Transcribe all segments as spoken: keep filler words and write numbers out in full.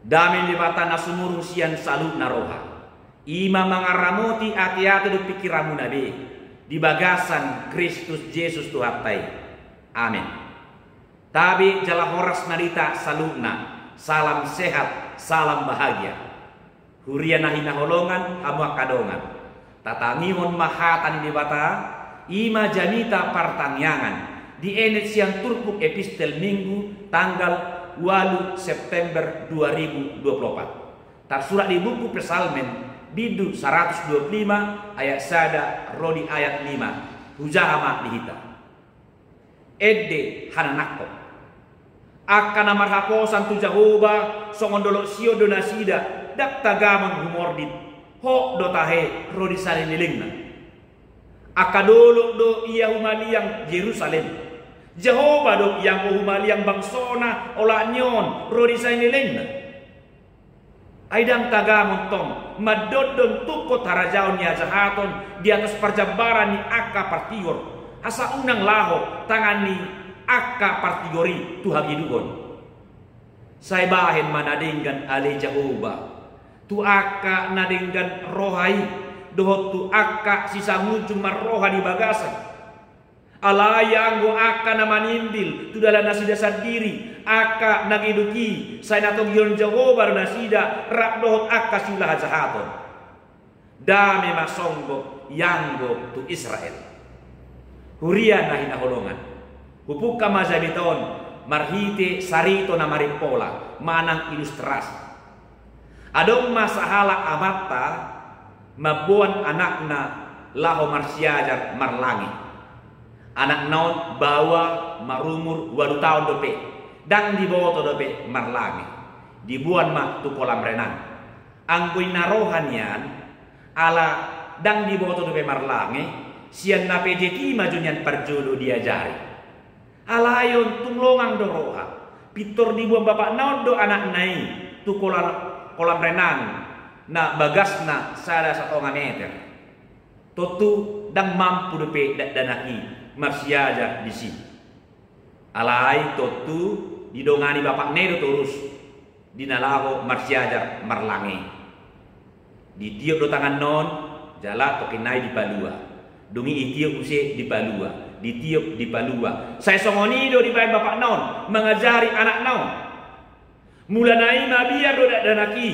Dame ni Debata na sumurung sian saluhutna roha, i ma mangaramoti ateate dohot pingkiranmuna be di bagasan Kristus Jesus Tuhanta i. Amen. Tabe jala horas ma di hita saluhutna. Salam sehat, salam bahagia. Huria na hinaholongan, hamu angka dongan. Tatangihon ma hata ni Debata, i ma jamita partangiangan dienet sian turpuk epistel Minggu tanggal ualu September dua ribu dua puluh opat. Tarsurat di buku Psalmen, bindu saratus dua puluh lima, ayat sada ro di ayat lima. Hujaha ma di hita. Ende hananangkon. Angka na marhaposan tu Jahowa songon dolok Sion do nasida, ndang tagamon humordit. Hot do tahe ro di salelengna. Angka dolok do ia humaliang Jerusalem. Jahowa do ianggo humaliang bangsona olat ni on ro di salelengna. Ai ndang tagamon tong mandondon tungkot harajaon ni hajahaton di atas parjambaran ni angka partigor, asa unang laho tangan ni angka partigor i tu hageduhon. Sai bahen ma na denggan ale Jahowa tu angka na denggan roha i, dohot tu angka sisangunjung marroha di bagasan. Alai anggo angka na manimbil tu dalan nasida sandiri angka na geduk i, sai na togihon Jahowa do nasida rap dohot angka siula hajahaton. Dame ma songgop ianggo tu Israel. Huria na hinaholongan, hupungka ma jamita on marhite sarito na marimpola manang ilustrasi. Adong ma sahalak amanta mamboan anakna laho marsiajar marlange. Anakna on baoa, marumur ualu taon dope, ndang diboto dope marlange. Diboan ma tu kolam renang. Anggo inna roha nian, ala ndang diboto dope marlange, sian na pejet i ma jo nian parjolo diajari. Alai on tung longang do roha, pintor diboan bapakna on do anakna i tu kolam, kolam renang na bagasna sada satonga meter. Tontu ndang mampu dope dakdanak i marsiajar disi. Alai tontu didongani bapakna i do torus di na laho marsiajar marlange. Ditiop do tanganna on, jala tongkin nai dipalua. Dung i ditiop muse, dipalua, ditiop, dipalua. Sai songon i do dibaen bapakna on mangajari anakna on. Mulana i mabiar do dakdanak i.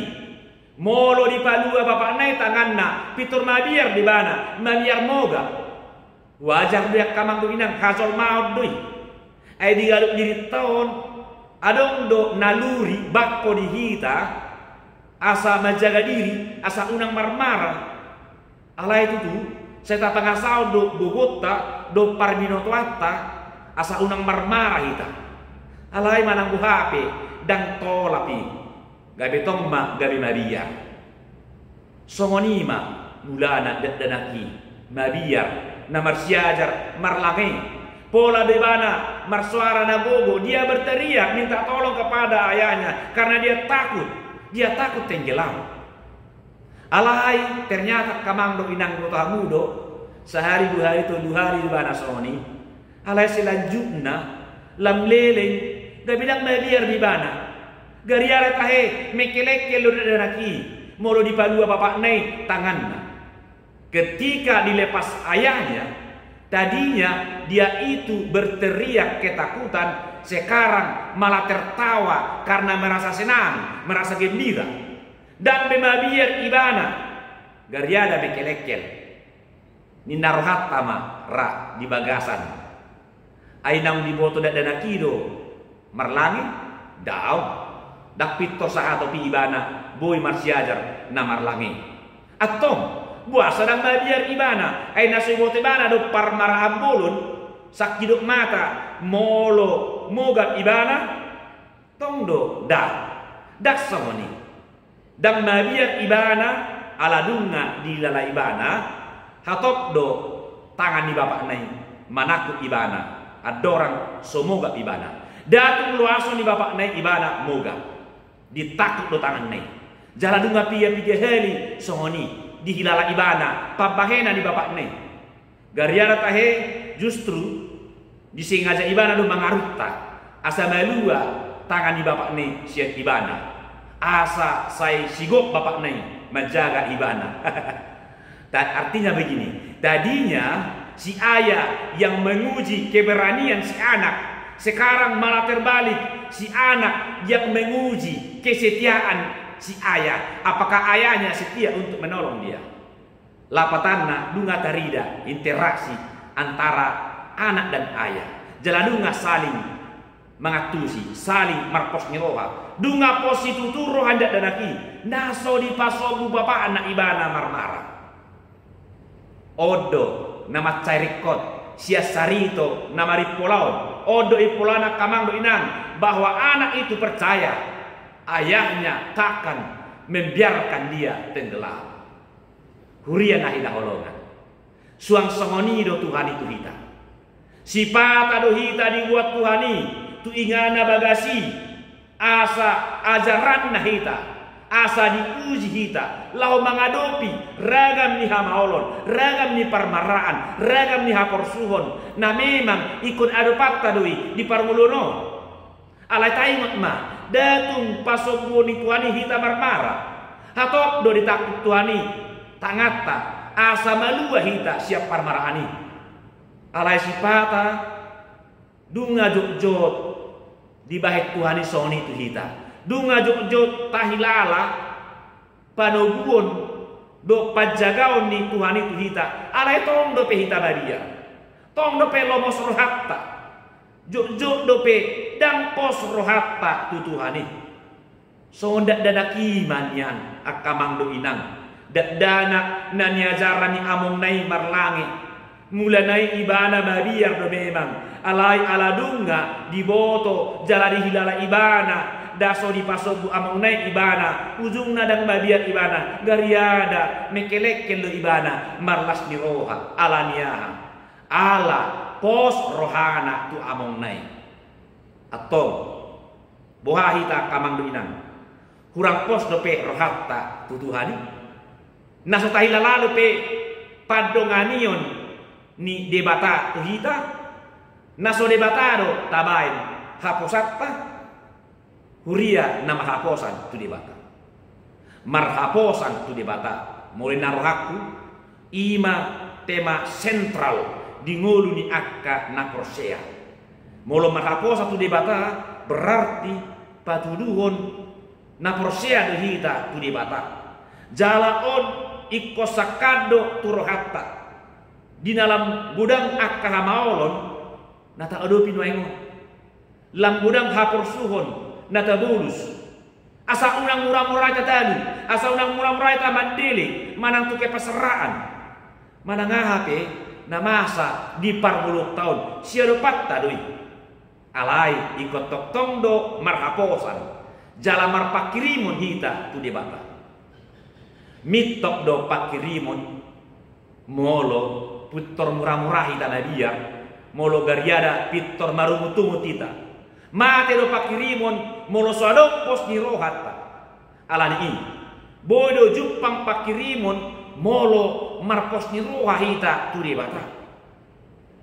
Molo dipalua bapakna i tanganna, pintor mabiar do ibana, mabiar mogap. Wajar do i angka amang dohot inang, hajolmaon do i. Ai di ganup dirinta on, adong do naluri bangko di hita, asa manjaga diri, asa unang marmara. Alai tutu, sai tapangasahon do gogonta dohot parbinotoanta, asa unang marmara hita. Alai manang boha pe, ndang tolap i. Gabe tong ma gabe mabiar. Songon i ma mulana dakdanak i, mabiar, na marsiajar marlange. Pola do ibana marsoara na gogo, dia berteriak minta tolong kepada ayahnya karena dia takut. Dia takut tenggelam. Alai ternyata angka amang dohot inang, boto hamu do, sahari dua hari tolu hari do ibana songon i. Alai selanjutna lam leleng gabe ndang mabiar do ibana. Gariada tahe mengkelengkel do dakdanak i molo dipalua bapakna i tanganna. Ketika dilepas ayahnya, tadinya dia itu berteriak ketakutan, sekarang malah tertawa karena merasa senang, merasa gembira. Ndang be mabiar ibana, gariada mengkelengkel. Ninna rohanta ma ra di bagasan. Ai naung diboto dakdanak i do marlange? Daong. Ndang pintor sahatop i ibana boi marsiajar na marlange. Antong, boasa ndang mabiar ibana, ai na so diboto ibana do parmaraan bolon, sangkidop mata, molo mogap ibana? Tong do ndang. Ndang songon i. Ndang mabiar ibana, ala nunga dihilala ibana, hatop do tangan ni bapakna i manangkup ibana, andorang so mogap ibana. Ndang tung loason ni bapakna i ibana mogap. Ditangkup do tanganna i. Jala nunga piga-piga hali songon i dihilala ibana pambahenan ni bapakna i. Gariada tahe justru disengaja ibana do mangarunta, asa malua tangan ni bapakna i sian ibana. Asa sai sigop bapakna i manjaga ibana. Artinya begini, tadinya si ayah yang menguji keberanian si anak, sekarang malah terbalik, si anak yang menguji kesetiaan si ayah, apakah ayahnya setia untuk menolong dia. Lapatanna, nunga tarida interaksi antara anak dan ayah. Jala nunga saling mangantusi, saling marpos ni roha. Nunga pos situtu roha ni dakdanak i, na so dipasombu bapakna ibana marmara. On do na mansai ringkot sian sarito na marimpolaon. On do impolana angka amang dohot inang, bahwa anak itu percaya ayahnya takkan membiarkan dia tenggelam. Huria na hinaholongan, suang songon i do Tuhan i tu hita. Sipata do hita dibuat Tuhan i tu inganan bagas i, asa ajaranna hita, asa diuji hita laho mangadopi ragam ni hamaolon, ragam ni parmaraan, ragam ni haporsuhon na memang ingkon adopanta do i di parngoluon on. Alai taingot ma, ndang tung pasombuon ni Tuhan i hita marmara. Hatop do ditangkup Tuhan i tanganta, asa malua hita sian parmaraan i. Alai sipata, nunga jotjot dibahen Tuhan i songon i tu hita. Nunga jotjot tahilala panoguon dohot panjagaon ni Tuhan i tu hita. Alai tong dope hita mabiar, tong dope lomos rohanta. Jotjot dope ndang pos rohanta tu Tuhan i. Songon dakdanak i ma nian angka amang dohot inang. Dakdanak na niajaran ni amongna i marlange. Mulana i ibana mabiar do memang. Alai ala nunga diboto jala dihilala ibana, ndang so dipasombu amongna i ibana, ujungna ndang mabiar ibana, gariada mengkelengkel do ibana marlas ni roha. Ala ni aha? Ala pos rohana tu amongna i. Antong, boha hita angka amang dohot inang? Hurang pos dope rohanta tu Tuhan i? Na so tahilala dope pandonganion ni Debata tu hita? Na so Debata do tabaen haposanta? Huria na marhaposan tu Debata. Marhaposan tu Debata, molo ninna rohangku, i ma tema sentral di ngolu ni angka na porsea. Molo marhaposan tu Debata, berarti patuduhon na porsea do hita tu Debata. Jala on ingkon sangkap do tu rohanta. Di na lam godang angka hamaolon na taadopi nuaeng on. Lam godang haporsuhon na tabolus. Asa unang mura-mura hita talu, asa unang mura-mura hita mandele manang tu kepesertaan, manang aha pe na masa di parngoluonta on, siadopanta do i. Alai ingkon tongtong do marhaposan jala marpanghirimon hita tu Debata. Mintor do panghirimon molo pintor mura-mura hita mabiar, molo gariada pintor marungut-ungut hita. Mate do panghirimon molo so adong pos ni rohanta. Ala ni i, boi do jumpang panghirimon molo marpos ni roha hita tu Debata.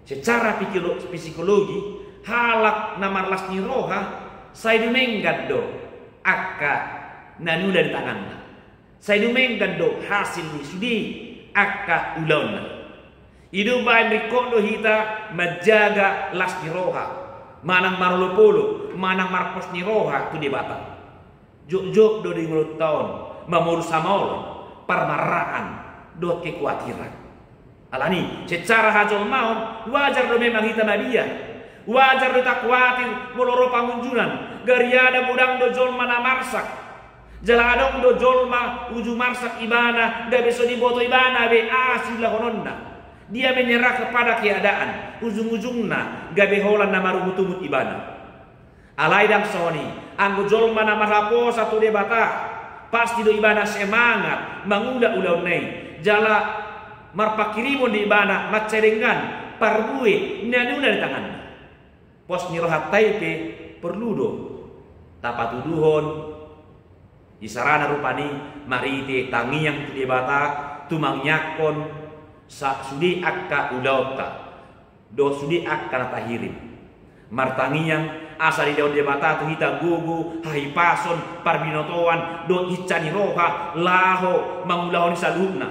Secara psikolo-, psikologi, halak na marlas ni roha sai dumenggan do angka na niula ni tanganna. Sai dumenggan do hasil ni sude angka ulaonna. I do umbahen ringkot do hita manjaga las ni roha, manang marolop-olop, manang marpos ni roha tu Debata. Jotjot do di ngolunta on mamolus hamaolon, parmaraan dohot kekuatiran. Ala ni i, secara hajolmaon, wajar do memang hita mabiar. Wajar do hita kuatir molo ro pangunjunan, gariada godang do jolma na marsak. Jala adong do jolma uju marsak ibana, gabe so diboto ibana be aha siulahononna. Dia menyerah kepada keadaan, ujung-ujungna gabe holan na marungut-ungut ibana. Alai ndang songon i, anggo jolma na marhaposan tu Debata, pasti do ibana semangat mangula ulaonna i, jala marpanghirimon do ibana mansai denggan parbue na niula ni tanganna. Pos ni rohanta i pe porlu do tapatuduhon, isarana rupani marhite tangiang tu Debata, tumangiangkon sa-, sude angka ulaonta dohot sude angka na tahirim. Martangiang asa didaon Debata tu hita gogo, hahipason, parbinotoan dohot hinsa ni roha laho mangulahon i saluhutna.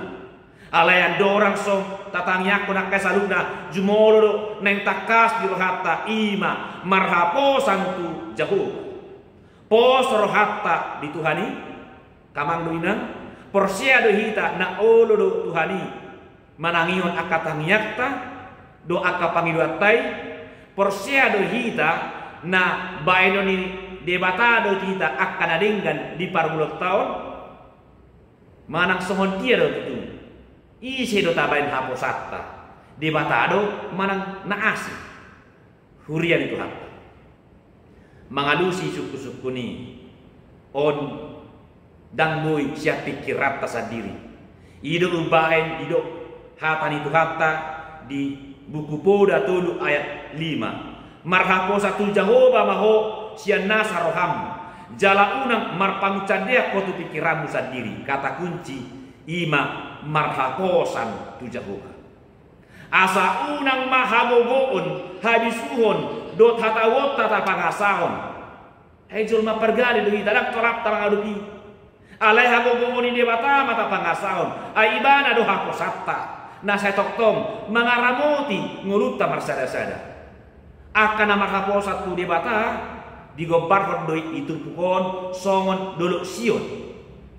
Alai andorang so tatangiangkon angka i saluhutna, jumolo do naeng tangkas di rohanta, i ma marhaposan tu Jahowa. Pos rohanta di Tuhan i, angka amang dohot inang. Porsea do hita na olo do Tuhan i manangihon angka tangiangta dohot angka pangidoanta i. Porsea do hita na baenon ni Debata do tu hita angka na denggan di parngoluonta on. Manang songon dia do tutu? Ise do tabaen haposanta? Debata do manang na asing? Huria ni Tuhanta, mangalusi sungkun-sungkun i on ndang boi sian pingkiranta sandiri. I do umbahen didok hata ni Tuhanta di Buku Poda tolu ayat lima: Marhaposan tu Jahowa ma ho sian nasa roham, jala unang marpangunsandean ho tu pingkiranmu sandiri. Kata kunci i ma marhaposan tu Jahowa. Asa unang ma hagogoon, habisuhon dohot hatauonta tapangasahon. Ai jolma pargale do hita, ndang tolapta mangadopi. Alai hagogoon ni Debata ma tapangasahon, ai Ibana do haposanta na sai tongtong mangaramoti ngolunta marsada-sada. Angka na marhaposan tu Debata digombarhon do i di turpuk on songon Dolok Sion.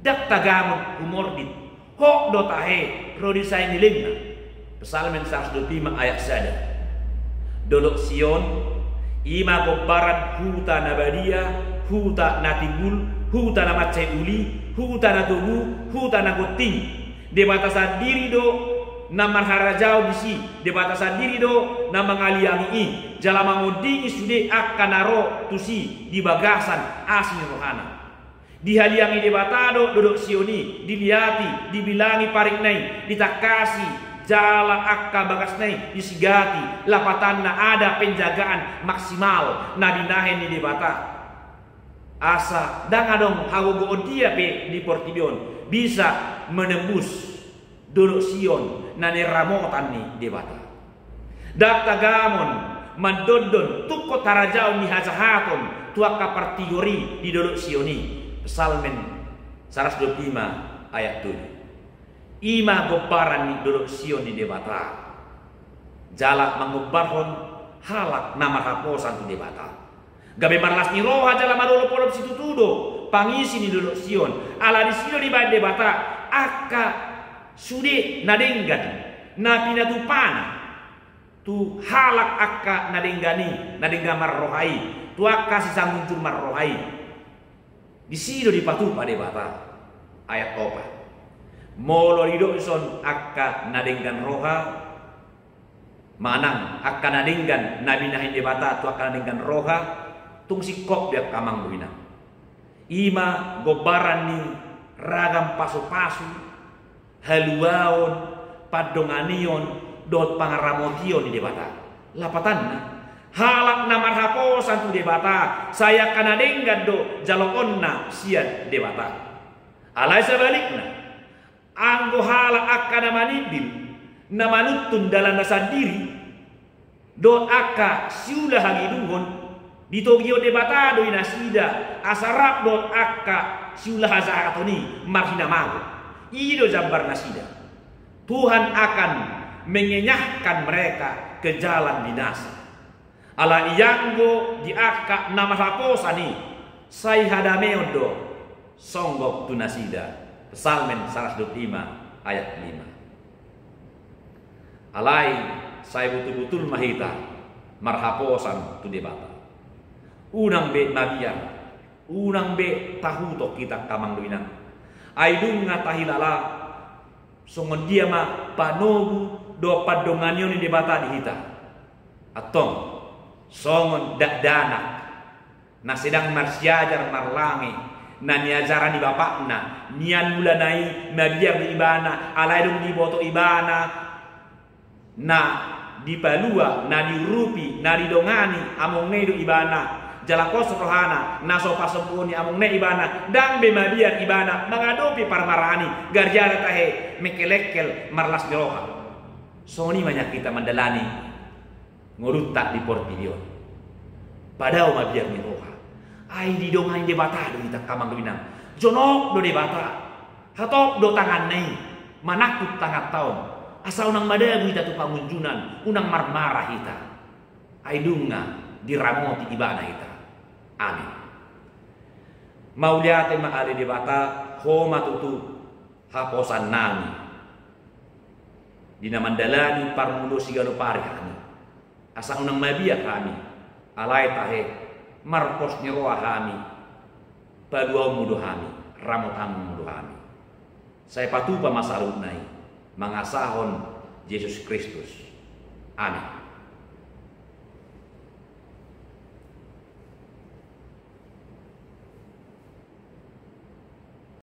Ndang tagamon humordit, hot do tahe ro di sae ni lelengna. Psalmen saratus dua pulu lima ayat sada. Dolok Sion i ma gombaran huta na badia, huta na timbul, huta na mansai uli, huta na togu, huta na gonting. Debata sandiri do na marharajaon disi, Debata sandiri do na mangaliangi i, jala mangondingi sude angka na ro tusi di bagasan asi ni rohana. Dihaliangi Debata do Dolok Sion i, diliati, dibilangi paritna i, ditangkasi, jala angka bagasna i disigati. Lapatanna, ada penjagaan maksimal na binahen ni Debata. Asa ndang adong hagogoon dia pe di portibi on bisa menembus Dolok Sion na niramotan ni Debata. Ndang tagamon mandondon tungkot harajaon ni hajahaton tu angka partigor i di Dolok Sion i. Psalmen saratus dua pulu lima ayat tolu. I ma gombaran ni Dolok Sion ni Debata. Jala mangombarhon halak na marhaposan tu Debata. Gabe marlas ni roha jala marolop-olop situtu do pangisi ni Dolok Sion. Ala disi do dibaen Debata angka sude na denggan na pinatupana tu halak angka na denggan i, na denggan marroha i, tu angka sisangunjur marroha i. Disi do dipatupa Debata. Ayat opat. Molo didok dison angka na denggan roha, manang angka na denggan na binahen Debata tu angka na denggan roha, tung singkop be angka amang dohot inang. I ma gombaran ni ragam pasu-pasu, haluaon, pandonganion dohot pangaramotion ni Debata. Lapatanna, halak na marhaposan tu Debata sai angka na denggan do jaloonna sian Debata. Alai sabalikna, anggo halak angka na manimbil, na manuntun dalanna sandiri dohot angka siula hangoluon, ditogihon Debata do i nasida asa rap dohot angka siula hajahaton i marhinamago. I do jambar nasida. Tuhan akan mengenyahkan mereka ke jalan binasa. Alai anggo di angka na marhaposan i, sai hadameon do songgop tu nasida. Psalmen saratus dua pulu lima ayat lima. Alai sai butul-butul ma hita marhaposan tu Debata. Unang be mabiar, unang be tahuton hita angka amang dohot inang. Ai nunga tahilala songon dia ma panogu dohot pandonganion ni Debata di hita. Antong songon dakdanak na sedang marsiajar marlange, na niajaran ni bapakna, nian mulana i mabiar do ibana, alai dung diboto ibana na dipalua, na diurupi, na didongani amongna i do ibana, jala pos rohana na so pasombuon ni amongna i ibana, ndang be mabiar ibana mangadopi parmaraan i, gariada tahe mengkelengkel marlas ni roha. Songon i ma nian hita mandalani ngolunta di portibi on. Padao ma biar ni roha. Ai didongani Debata do hita, angka amang dohot inang. Jonok do Debata. Hatop do tanganna i manangkut tanganta on, asa unang madabu hita tu pangunjunan, unang marmara hita. Ai nunga diramoti Ibana hita. Amin. Mauliate ma ale Debata, Ho ma tutu haposan nami di na mandalani parngoluon siganup ari hami. Asa unang mabiar hami, alai tahe marpos ni roha hami, paluaonmu do hami, ramotanmu do hami. Sai patupa ma saluhutna i, mangasahon Jesus Kristus. Amin.